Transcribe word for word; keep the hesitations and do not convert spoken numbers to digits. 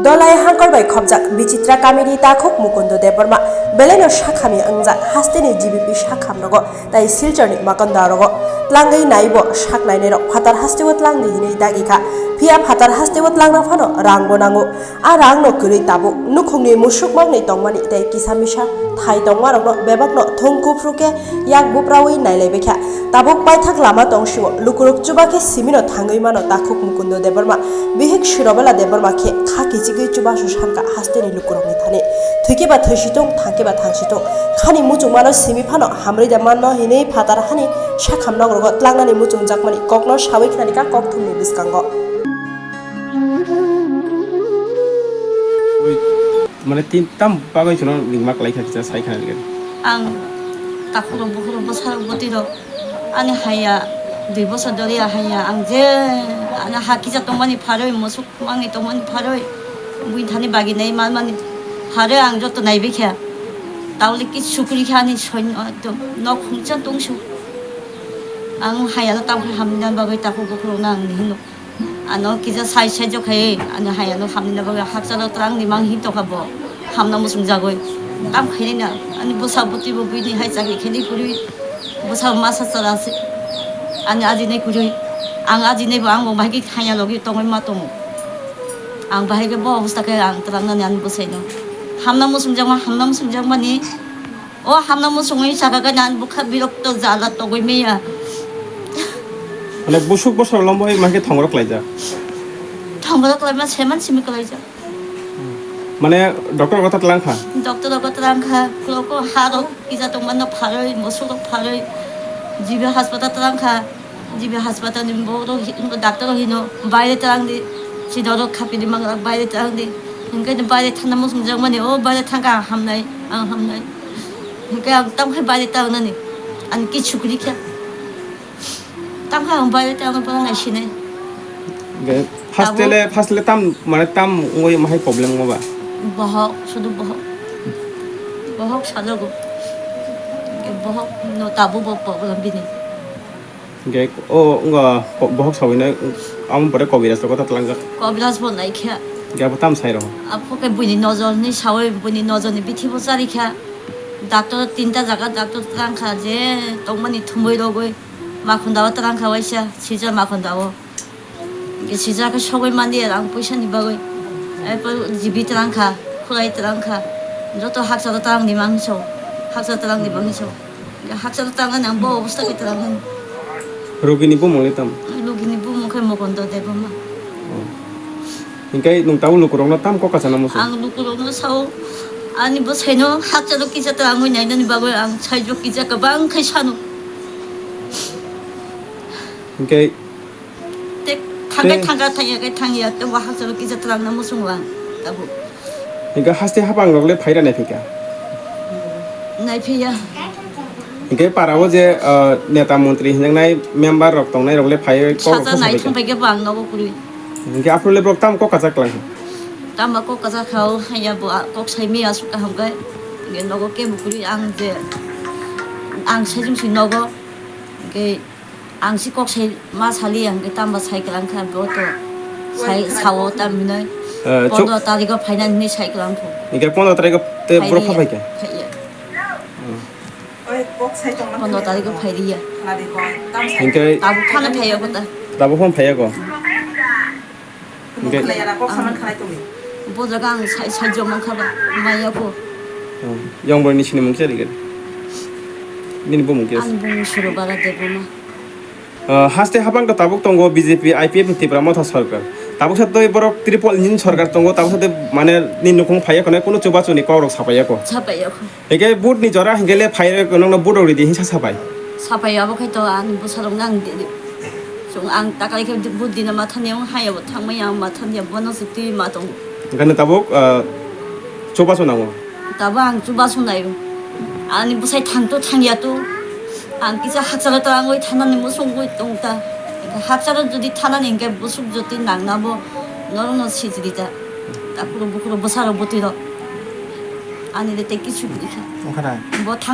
Dolai hangkor bai khopjak Bichitra kamini takhuk Mukundo Debbarma belaino sakhamya wngjak hasteni G B P sakhamrogo tai Silchorni makondarogo tlangwi naibo sak nainairok phatar hasteo tlangdi hinwi dagi kha. Phiya phatar hasteo tlangna phano rangbo nango. A rangno kwrwi tabuk nukhungni musuk mangnwi tongmani tei kisa misa thai tongmarokno bebakno thung kuphru khe yak bupraui nailaibaikha. Tabuk paithak lama tongsio lukurok chuba khe simino thangwi mano takhuk Mukundo Debbarma, bihik Shirobela Debbarma khe kha kichigwi chubasu sankha hasteni lukurokni thani. Thwikhe ba thwisitung, thangkhe ba thangsitung. Khani muchungmano simi phano hamrwi da manno hinwi phatar hani sakham nogrogo tlangnani muchungjakmani kokno sawi khnarikha kokthumni bwskango. Ui, mane tin tam bagwi chwngno ringma kwlai kha kisa sai kha nini. Ang takhurok bukhurok bwsarok bwtwirok ani haya dui bosor doriya haya ang je ani ha kisa tongmani pharwi musuk mangni tongmani pharwi buini thani baginai manmani pharwi ang joto naibai kha. Tauli kisa sukri kha ani soino ekdom nok khungsa tongsu. Ang hayano tamkhe hamnina bagwi takhuk bukhurokno ang hino. Ano kisa sai sai jokhai, ani hai ano hamni na bagwi hakchalo twrang ni mang hin tokha bo. Hamna muchung jagwi. Tam khaini na, ani bwsa bwtwi bo bini hai chakri khaini kwrwi. Bwsa masa chara se. Ani aji nai kwrwi. Ang aji nai bo ang bo bahai khe haya logi tongwi ma tongo. Ang bahai khe bo obostha khe ang twrang nani ani bwsai no. Hamna muchung jagma, hamna muchung jagmani. O hamna muchungwi saka khe nan bwkha birokto jala togwi maya. Mane busuk bosor lombo hai mankhe thongrok laijak. Thongrok laima seman simi kwlaijak. Mane doctor kotha tlang kha. Doctor kotha tlang kha, klo ko harok kisa tongmano pharoi, musuk rok pharoi, jibi haspatal tlang kha. Jibi haspatal ni bo ro hi-, doctor rok hino, "Baire twlang di, chini oro khapini mangra, baire twlang di." Hinkhe ni baire thangna muchung jakmani, "O baire thangkha ang hamnai, ang hamnai." Hinkhe ang tamkhe baire twngnani, ani kichu kwrwi kha. Tamkhe ang baire twngna bono naisinai. Hinkhe first Abo le, first le tam, mane tam wngwi mahai problem wngba? Bohok, sudu bohok. Bohok sajago. Hinkhe bohok no tabuk bo problem bini. Hinkhe o wngkha ko-, bohok sawinai, amo pore Kobiraj rok kotha tlangjak. Kobiraj bo naikha. Hinkhe abo tam sai rw? Abo khe buini nojor hinwi sawi, buini nojor ni bithi bo charikha. Doctor tinta jaga doctor twlang kha, je tongmani thumui rogwi, makhon dao twlang kha waisa, sijak makhon dao. Hinkhe sijak khe sogwi mandi ang puisa ni bagwi. Erpor jibi twlang kha, khulai twlang kha. Joto hakchalo twlang ni mang so, hakchalo twlang ni bagwi so. Hakchalo tangnani ang bo obostha khe twlang nani. Rogini bumung le tamo? Rogini bumung khe Mukundo Debbarma. Oh. Hinkhe nwng tabuk lukurokno tamo kok kachana muchung? Ang lukurokno sao, ani bwsaino hakchalo kisa twlangwi nainani bagwi ang saijo kisa kwbang khe sano. Hinkhe Tei thangkai Tei thangka thangya kai thangya tei wahak chalo kisa twlangna muchung lang tabuk. Hinkhe haste hapang rok le phaira nai phika. Nai phiya. Hinkhe para o je, ah, neta montri hinjaknai member rok tongnai rok le phai kok rok Sacha nai sabai kha. Thang pai khe bo ang nogo kwrwi. Hinkhe aphuru le borok tam kok kachak lang kha. Tamo kok kachak kha o hanya bo a-, kok sai mi asuk kaham khe. Hinkhe nogo kebo kwrwi ang je ang sai jung si nogo. Hinkhe Ang si kok sai ma sali ang khe tamba sai kwlang kha bo to. Sai sao tam hinoi. Eh, chuk- Pondro tarikh o phaina hinoi sai kwlang phu. Hinkhe pondro tarikh o te Phai borok riya. Pha phai kha? Phai ya. Hmm. Pondro tarikh o phai riya. Hinkhe Tabuk phano phai ya kota. Tabuk phano phai ya ko? Hinkhe Khwlaiya na kok saman khanai tongdi. Bo jaga ang sai, sai jomang kha ba, maya ko. Oh, yang borok ni sini mung khe ligir. Nini bumung khe. Ang bumung Surabara Debbarma. Ah, haste hapang to tabuk tongo B J P, I P F ni Tipra Motha Sarkar. Tabuk sa tei borok triple engine sarkar tongo, tabuk sa tei mane ni nukhung phaiya khonai kuno chubachu ni kok rok sapaiya ko. Sapaiya ko. Hinkhe vote ni jora hinkhe le phai rok nokno vote rok ridi hinsa sapai. Sapai abo khai to ang bwsarok nang di di. Chwng ang takai khe vote dina mathani ang haya bo thangmai ang mathani bono se twi ma tong. Hinkhe no tabuk, ah, chubachu nango. Tabo ang chubachu nai. Ani bwsai thang to thangya to. Ang kisa hachalo to angoi thanani musungoi tong ta. Hachalo jodi thanani hinkhe busuk jodi nangna bo norok no sijili ta. Takhuro bukhuro bwsarok bwtwi rok. Ani de tei kichu bwrwi kha. Wngkha na? Bo thang